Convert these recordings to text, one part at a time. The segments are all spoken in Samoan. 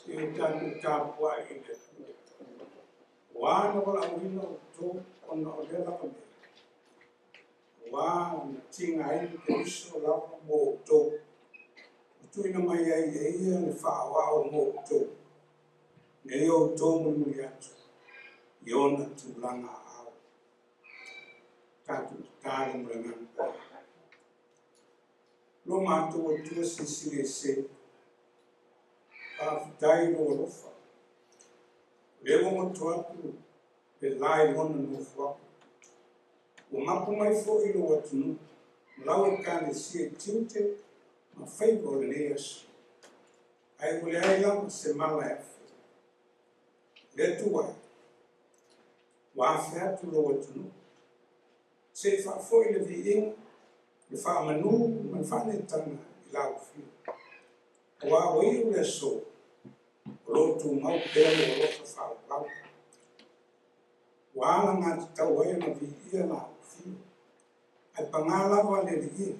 Se i tatou tapuai i le Atua. Ua na valaauina outou ona o lea lava mea, aua na tigaina Keriso lava mo outou, ua tuuina mai ai e ia le faaoao mo outou, ina ia outou mulimuli atu i ona tulaga aao. Tatou tatalo ma le Agaga Paia. Lo matou Atua Silisili Ese, faafetai i lou alofa. O lea ua goto atu le la i lona nofoaga. Ua mapu mai foi lou atunuu ma lau Ekalesia i tiute ma faiva o lenei aso. Ae ua leai lava se mala e afe. Le Atua e, ua afe atu lou atunuu. Se i faafoi le viiga, le faamanu ma le faaneetaga i lau Afio. Aua ua iu le aso, o lo o tumau pea lou alofa faaauau. Ua alagatatau ai ona viia lau Afio. Ae paga lava le Alii e,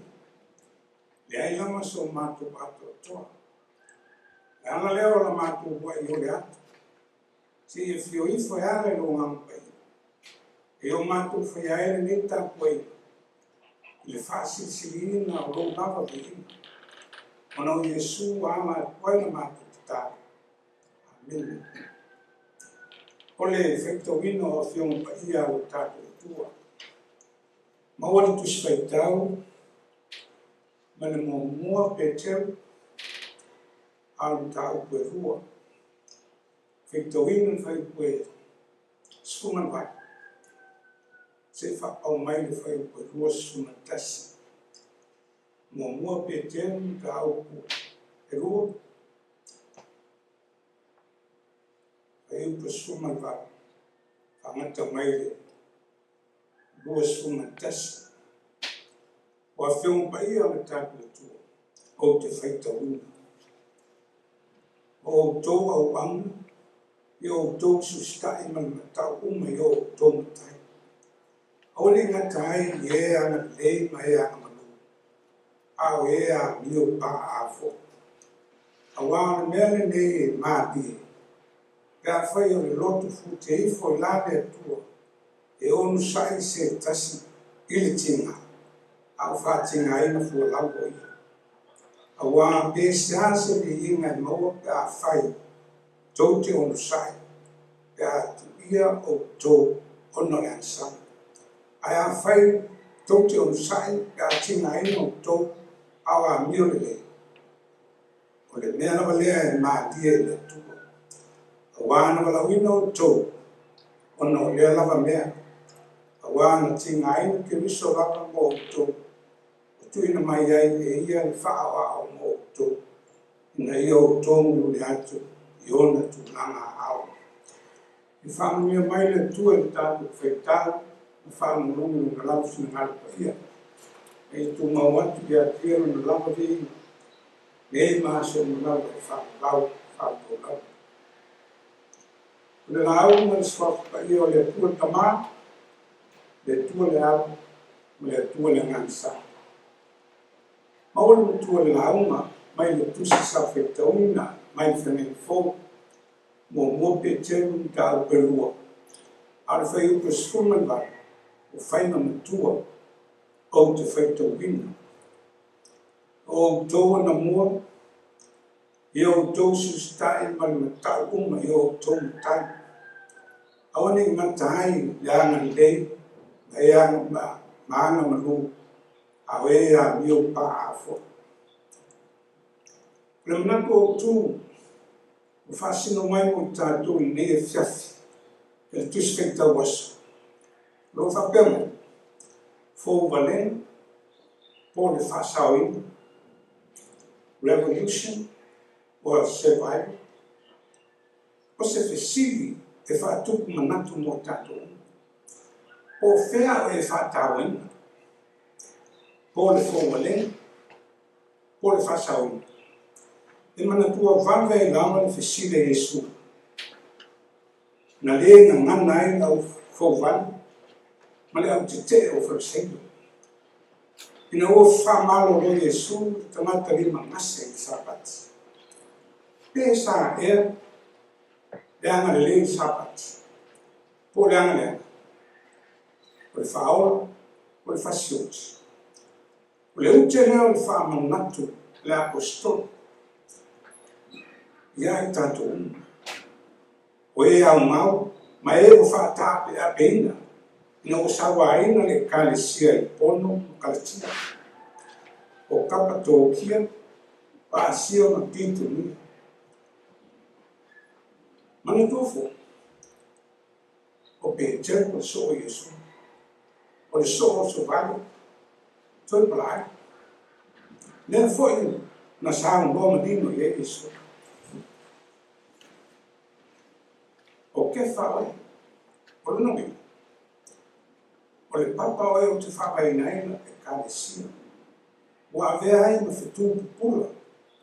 leai lava so matou atoatoa. O le ala lea o la matou uluai iole atu, se i afio ifo e ala i lou Agaga Paia, e o matou faia ai lenei tapuaiga i le faasilisiliina o lou lava viiga, ona o Iesu ua ala atu ai la matou tatalo. Amene. O le faitauina o Afioga Paia a lo tatou Atua. Maua le Tusi Faitau mai le Muamua Peteru a o le mataupu e 2. Faitauina le fuaiupu e 18 seia faapaau mai le fuaiupu e 21. Muamua Peteru mataupu e 2, fuaiupu 18, faagata mai le 21. O Afioga Paia o le tatou Atua, ou te faitauina. O outou auauna, ia outou usiusitai ma le matau uma i o outou matai. Aua ne i gata ai i e agalelei ma e agamalu, a o e amio paaa foi. Aua o le mea lenei e malie, pe afai o le loto fute ifo i la le Atua, e onosai se tasi i le tiga, a o faatigaina fualau o ia. Aua pe sea se viiga e maua pe afai tou te onosai, pe a tuuia outou ona o le agasala. Ae afai tou te onosai pe a tigaina outou a o amio lelei, o le mea lava lea e malie i le Atua. Aua na valaauina outou ona o lea lava mea, aua na tigaina Keriso lava mo outou, ua tuuina mai ai e ia le faaoao mo outou, ina ia outou mulimuli atu i ona tulaga aao. I faamanuia mai le Atua i le tatou faitau ma faalogologo i lona lava finagalo paia. E tumau atu ia te ia lona lava viiga, nei ma aso uma lava e faavavau faavavau lava. O le lauga ma le suafa paia o le Atua le Tama, le Atua le Alo, ma le Atua le Agaga Sa. Maua le matua o le lauga mai le Tusi sa faitauina mai le Fagaiga Fou, Muamua Peteru mataupu e 2, a o le fuaiupu e 18, o faiga matua ou te faitauina. O outou anamua, ia outou usiusitai ma le matau uma i o outou matai. Aua ne i gata ai le agalelei ma e ma agamalu, a o e amio paaa foi. O le manatu autu ua faasino mai mo i tatou i lenei afiafi e le Tusi Faitau Aso, o lo o faapea mai, Fou Valega po o le Faasaoina, Revolution or Survival, o se fesili e faatupu manatu mo i tatou uma. Po o fea o e faatauaina, po o le fou valega, po o le faasaoina. E manatua vave ai lava le fesili a Iesu, na le gagana ai le au fouvale ma le au tetee o Fariseio. Ina ua faamalolo Iesu le tagata limagase i le Sapati. Pe sa ea le agalelei i le Sapati, po o le agaleaga, o le faaola, po o le fasioti. O le ute lea o le faamanatu a le Aposetolo ia i tatou uma, o e aumau ma e ua faataapeapeina ina ua sauaina le Ekalesia i Pono ma Kalatia, o Kapatokia, o Asia ma Pitunia. Manatua foi, o Petelo le soo o Iesu, o le soo o Sovale, toe palaai. Lea foi na saunoa manino i ai Iesu. O Kefa oe, o lona uiga, o le papa oe ou te faavaeina ai lau Ekalesia, ua avea ai ma fetu pupula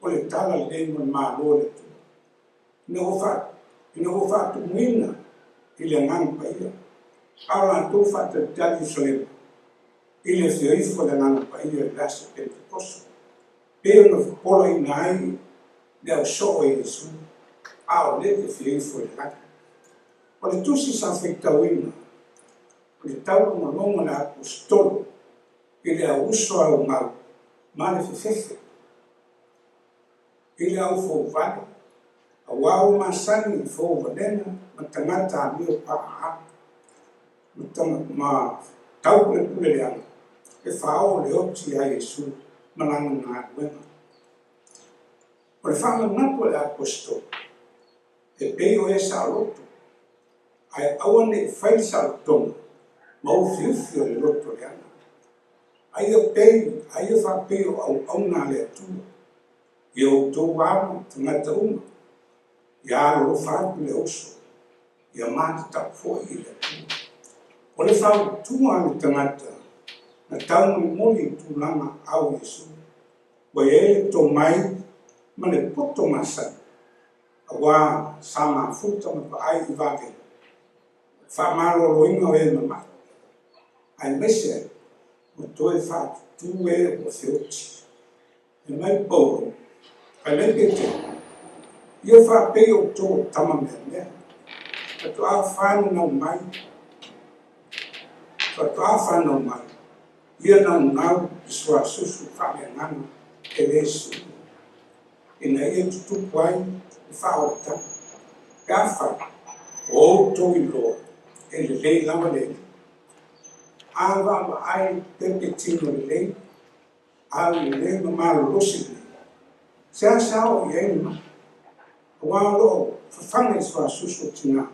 o le talalelei mo le Malo o le Atua, ina ua faatumuina i le Agaga Paia, a o latou faatalitali i Ierusalema i le afio ifo o le Agaga Paia i le aso Penetekoso, pei ona fopolaina ai le ausoo e Iesu, a o le i afio ifo i le lagi. O le tusi sa faitauina, o le taulogologo a le Aposetolo i le auuso aumau ma le fefefe i le au fouvale, auā ua masani i fouvalega ma tagata amio paaa ma taupulepule leaga e faaoo le oti ia Iesu ma lana galuega. O le faamanatu a le Aposetolo, e pei o e saoloto, ae aua ne i fai le saolotoga ma ufiufi o le loto leaga. A ia pei, a ia faapei o auauna a le Atua, ia outou alo tagata uma, ia alolofa atu i le uso, ia matatau foi i le Atua. O le fautua a le tagata na taumolimoli i tulaga au Iesu, ua i ai le tomai ma le poto masani, auā sa mafuta ma vaai i vavega, faamaloloina o e mamai, aemaise ai ua toe faatutū e ua feoti. Fai mai Paulo, fai mai Petelo, Ia faapei outou o tama meamea, faatoa fananau mai, faatoa fanau mai, ia naunau i suasusu faaleagaga e le suia, ina ia tutupu ai le faaolataga, pe afai o outou iloa e lelei lava le Alii. A vaavaai pepe tino lelei, au lelei ma malolosi lelei, seasea oo i ai le mai, aua o lo o fafaga i suasusu o tina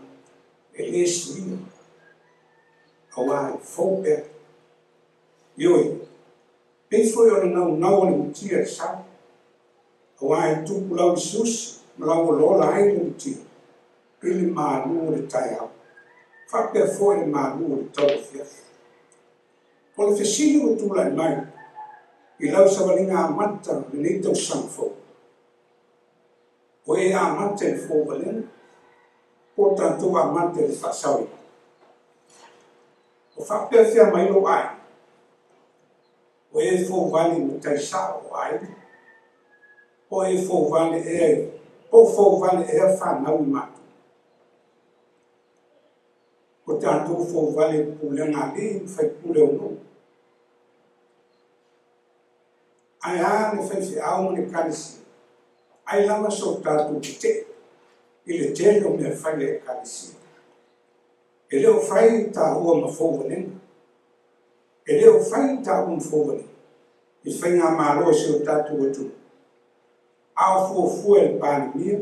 e le suia, aua e fou pea. Ioe, pei foi o le naunau o le mutia i le sau, aua e tupu lauusiusi ma lauolaola ai le mutia i le malu o le taeao, faapea foi le malu o le tauafiafi. O le fesili ua tulai mai i lau savaliga amata lenei tausaga fou, o e amata i le fouvalega po o tatou amata i le faasaoina? O faapefea mai lou aiga? O e fouvale i matai sao o aiga? Po o e fouvale ea i, po o fouvale ea fanau i matua? O tatou fouvale i pulega a alii ma faipule o nuu. Ae a le faifeau ma le Ekalesia? Ai lava so tatou tetee i le tele o mea fai a Ekalesia. E le o fai taua ma fouvalega. E le o fai taua ma fouvalega i faigamalo a si o tatou atunuu, a o fuafua e le Palemia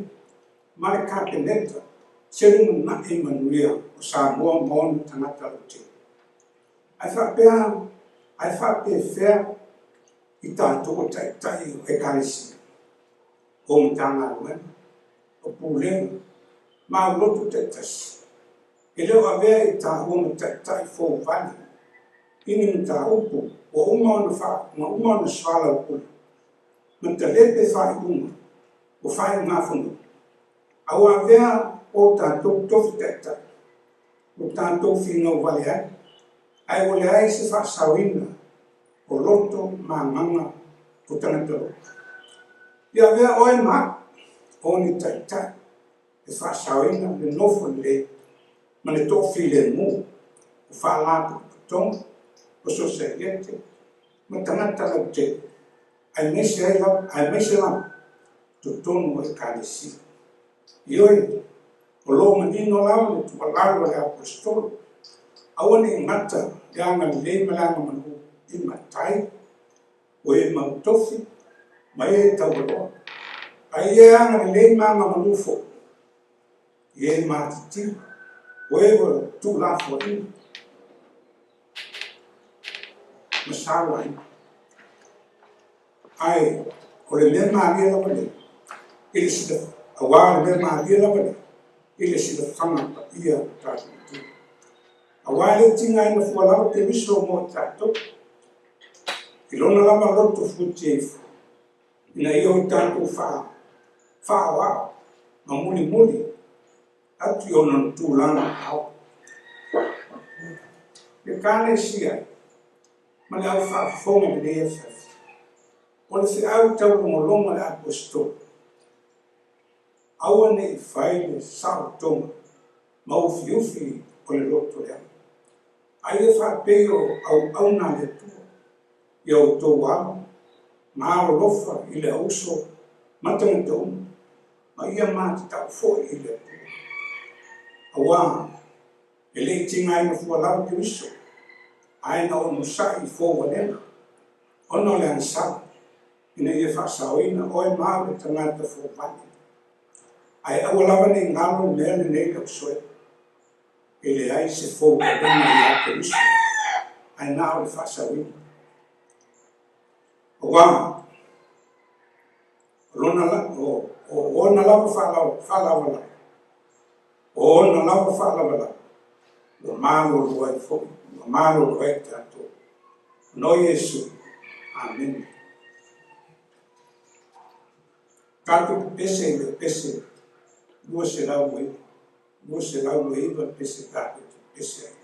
ma le Kapeneta se lumanai manuia o Samoa ma ona tagata lautele. Ae faapea, ae faapefea i tatou o taitai o Ekalesia, o Matagaluega, o Pulega ma aulotu taitasi, e le o avea i taua ma taitai fouvale i ni mataupu ua uma ona ua uma ona soalaupule ma talepe faaiuga o faaiugafono, a ua avea o tatou tofi taitai ua tatou finau vale ai, ae ua leai se faasaoina o loto ma agaga o tagata lotu. Ia avea oe ma au. O ni taitai e faasaoina le nofo lelei ma le toafilemu o faalapotopotoga, o sosaiete ma tagata lautele, aemaise ai lava, aemaise lava totonu o Ekalesia. Ioe, o lo o manino lava le tuualalo a le Aposetolo, aua ne i gata le agalelei ma le agamalu i matai, o e mautofi ma e taualoa, a ia e agalelei ma agamalu foi i e matitiva, o e ua tuulafoaiina ma sauaina. Ae o le mea malie lava lea, i le sila, aua o le mea malie lava lea i le silafaga paia o tatou Matua. Aua e le tigaina fua lava Keriso mo i tatou, i lona lava loto fuatia ifo, ina ia o tatou faaoao ma mulimuli atu i ona tulaga aao. Ekalesia ma le au faafofoga i lenei afiafi, o le feau taulogologo a le Aposetolo, aua ne i fai le saolotoga ma ufiufi o le loto leaga, a ia faapei o auauna a le Atua, ia outou alo ma alolofa i le auuso ma tagata uma, ma ia matatau foi i le Atua. Aua e le i tigaina fua lava Keriso, ae na onosai i fouvalega ona o le agasala, ina ia faasaoina oe ma au le tagata fouvale. Ae aua lava ne i galo le mea lenei le usoe, e leai se fouvalega ia Keriso, ae na o le faasaoina. Aua o lona o ona lava faalavalava, o ona lava faalavalava, ua malolo ai foi, ua malolo ai tatou. No Iesu. Amene. Tatou pepese i le pese 209, 209 pese tatou te pepese ai.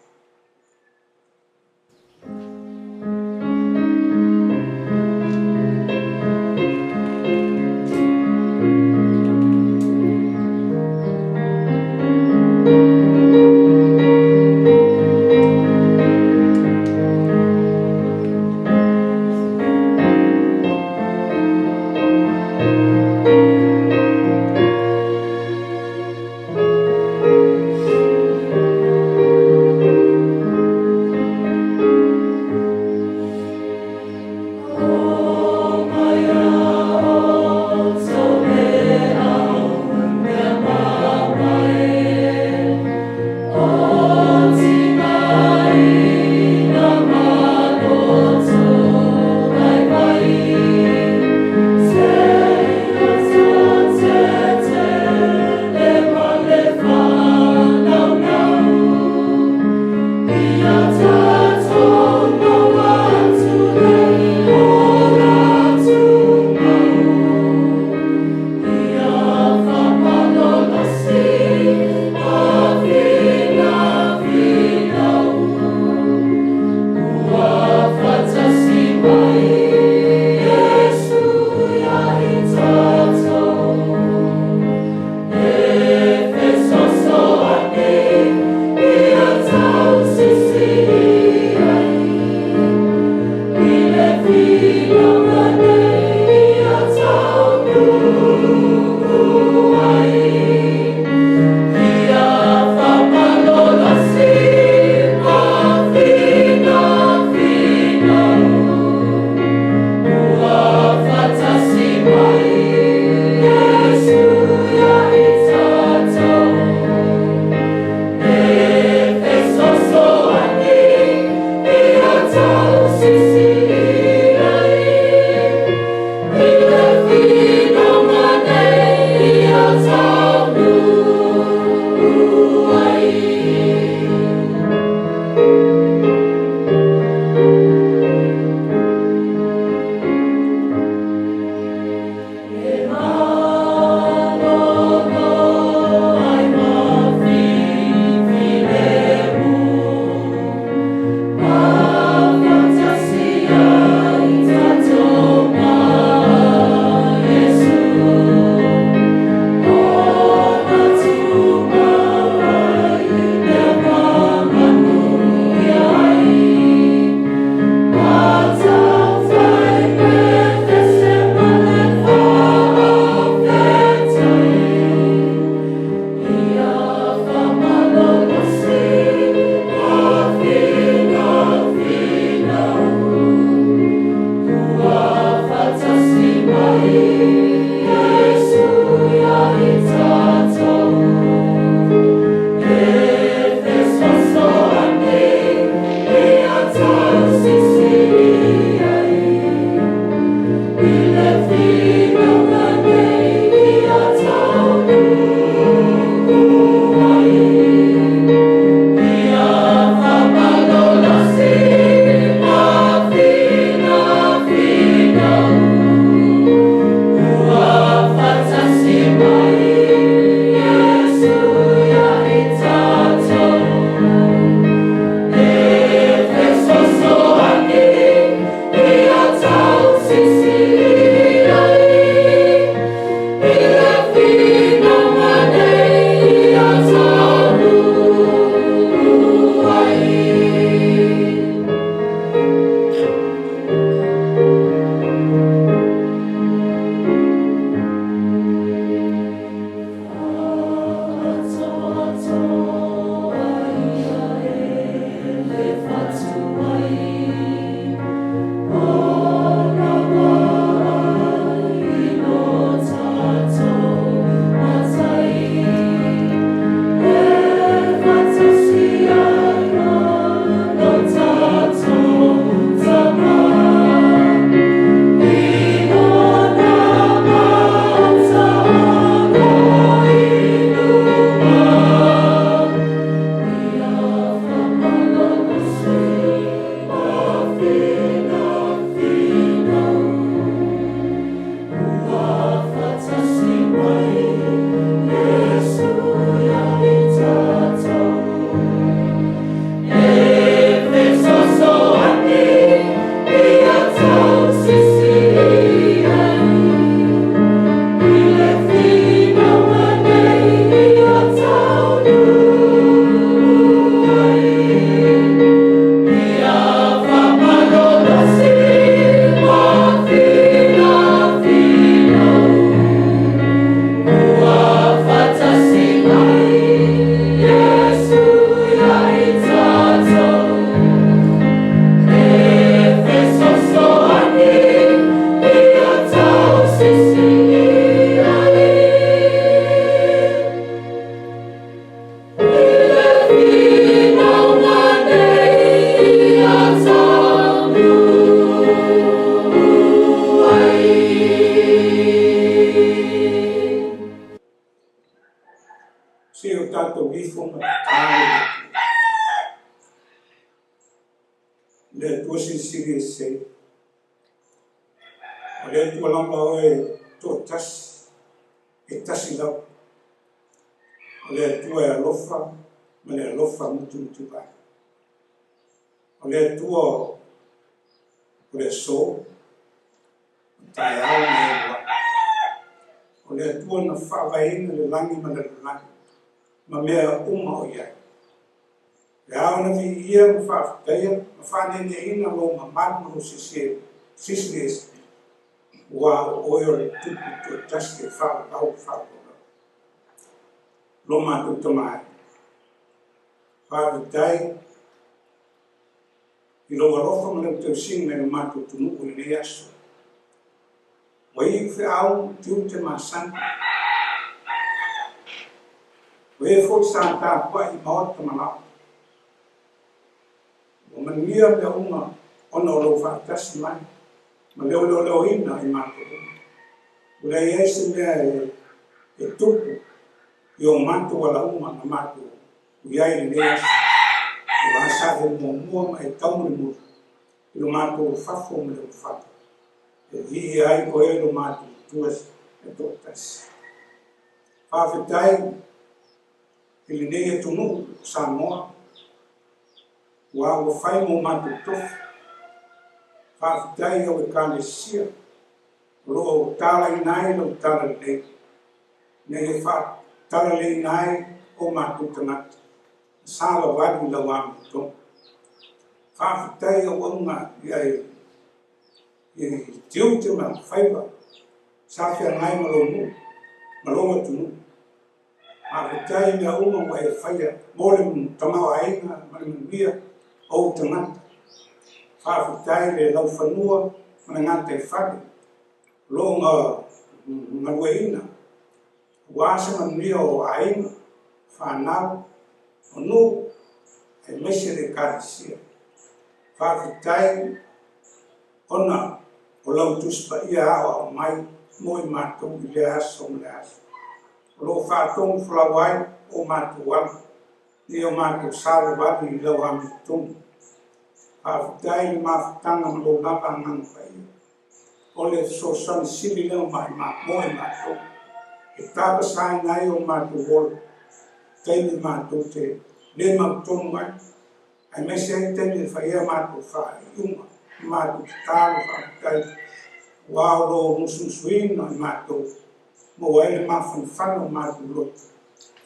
Se o tātou ifo ma tāle le Atua silisili ese. O le Atua lava oe toatasi, e tasi lava. O le Atua e alofa ma le alofa mutumutuvai. O le Atua o le aso, o taeao ma e ua. O le Atua na faavaeina le lagi ma le lalolagi, ma mea uma o i ai. E ao na viia ma faafetaia ma faaneeneeina lou mamalu ma lou silisili ese, ua o oe o le Tupu toatasi e faalalau faalalau. Lo matou Tama e, faafetai i lou alofa ma lau tausiga i lo matou atunuu i lenei aso. Ua iu feau ma tiute masani. O e foi sa tapuai i maota ma laoa. Ua manuia mea uma ona o lou faatasi mai ma le oleoleoina i matou uma. Ua leai ai se mea e tupu i o matou ala uma na matou ui ai i lenei aso. Aua sa e muamua ma e taumolimoli i lo matou ulufafo ma le ulufale, e viia ai oe lo matou Atua e toatasi. Faafetai i lenei atunuu o Samoa, ua ua fai mo matou tofi. Faafetai i au Ekalesia o lo o talaina ai lau talalelei, ina ia faatalaleina ai o matou tagata na salavali i lau amiotonu. Faafetai i auauna i tiute ma faiva sa feagai ma lou nuu ma lou atunuu. Faafetai i mea uma ua e faia mo le tamaoaiga ma le manuia o ou tagata. Faafetai i le laufanua ma le gataifale o lo o galueaiina aua se manuia o aiga, fanau, o nuu aemaise le Ekalesia. Faafetai ona o lau Tusi Paia aoao mai mo i matou i lea aso ma lea aso. O lo o faatonufolau ai o matou ala, ina ia o matou savavali i lau amiotonu. Faafetai i le mafutaga ma lou lava Agaga Paia. O le fesoasoani sili lea mo i matou, e tapasaina ai o matou ola, taimi matou te le mautonu ai, aemaise ai taimi e fai ai a matou faaiuga, ma matou tatalo faafetai, aua o lo o musumusuina i matou, maua ai le mafanafana o matou loto,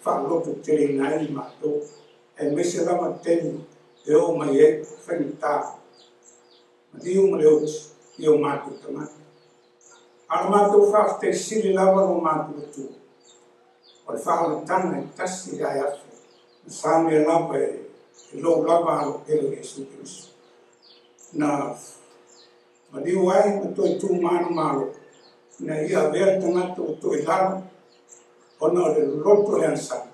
faalototeleina ai i matou, aemaise lava taimi e oo mai ai faigata, maliu ma le oti i o matou tagata. A o le matou faafetai sili lava lo matou Atua, o le faaolataga e tasi ae afe, na saunia lava e lou lava alo pele o Iesu Keriso. Na maliu ai ma toe tumanumalo, ina ia avea le tagata ua toe i lalo, ona o le loloto o le agasala,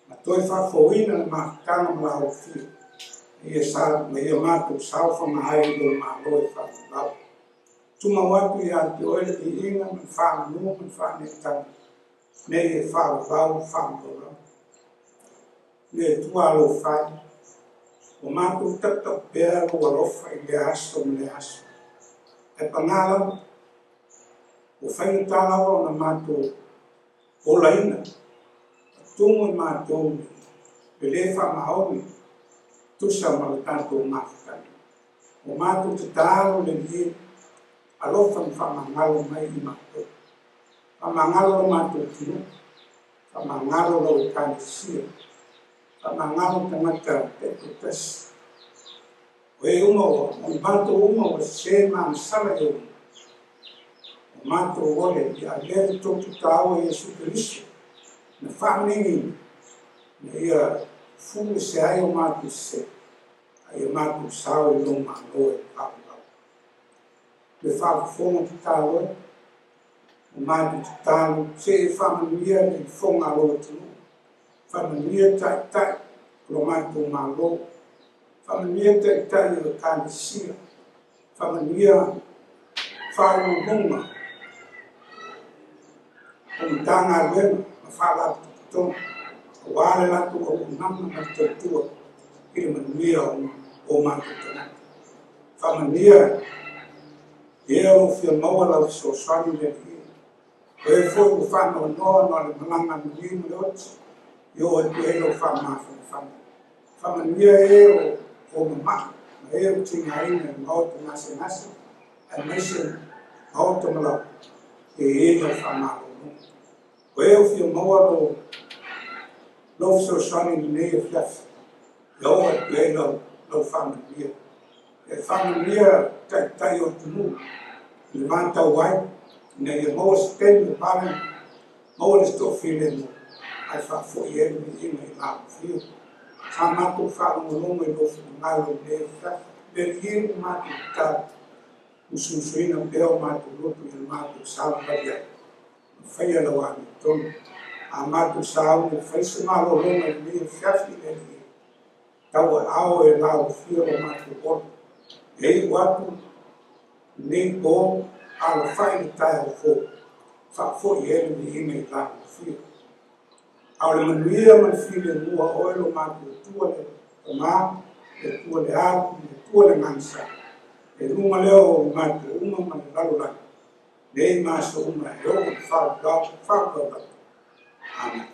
ma toe faafouina le mafutaga ma laolofia, ma ia matou saofaga ai i lou Malo e faalalau. Tumau atu ia te oe le viiga ma le faamanu ma le faaneetaga, nei e faavavau faamalaulama. Le Atua alofa e, ua matou tautau pea lou alofa i lea aso ma lea aso. Ae paga lava, ua faigata lava ona matou olaina, tumu i matou le lē faamaoni, tusa ma le tatou mafutaga. Ua matou tatalo le Alii e, alofa ma faamagalo mai i matou. Faamagalo lo matou atunuu, faamagalo lau Ekalesia, faamagalo tagata taitoatasi. O e uma ua, o matou uma ua sese ma agasala i ou luma. O matou ole ia avea le toto taua o Iesu Keriso na faamaniniina, ina ia fulu ese ai o matou sese, a ia matou sao i lou Malo e faavavau. Le faafofoga tatalo e, o matou tatalo se i e faamanuia le fofoga a lou atunuu, faamanuia taitai o lo matou Malo, faamanuia taitai o Ekalesia, faamanuia faauluuluga o Matagaluega ma Faalapotopotoga, Aua le latou auaunaga ma le tautua i le manuia o matou tagata. Faamanuia i e o lo o fia maua lau fesoasoani le Alii e. O e foi ua faanoanoa ona o le malaga maliu ma le oti, ia oo atu i ai lau faamafanafanaga. Faamanuia e o mamai ma e ua tigaina i le maota gasegase aemaise le maota malao, ia i ai lau faamalologa. O e ua fia maua lou fesoasoani i lenei afiafi, ia oo atu i ai lau faamanuia. E faamanuia taitai o atunuu i le va tau ai, ina ia maua se taimi o vave maua se toafilemu, ae faafoi ai le viiga i lau afio. Sa matou faalogologo i lou finagalo i lenei afiafi. Le Alii e, ua matou tatalo, musumusuina pea o matou loto i le matou savavali ai, ma faia lau amiotonu. A matou sauni e fai se malologa i lenei afiafi le Alii e, tauaao e lau afio lo matou ola. E iu atu lenei po, alafai le taeao fou, faafoi ai le viiga i lau afio. A o le manuia ma le filemu a oe lo matou Atua le Tama, le Atua le Alo, le Atua le Agaga Sa, le luga lea o matou uma ma le lalolagi, nei ma aso uma e oo i le faavavau. Amene.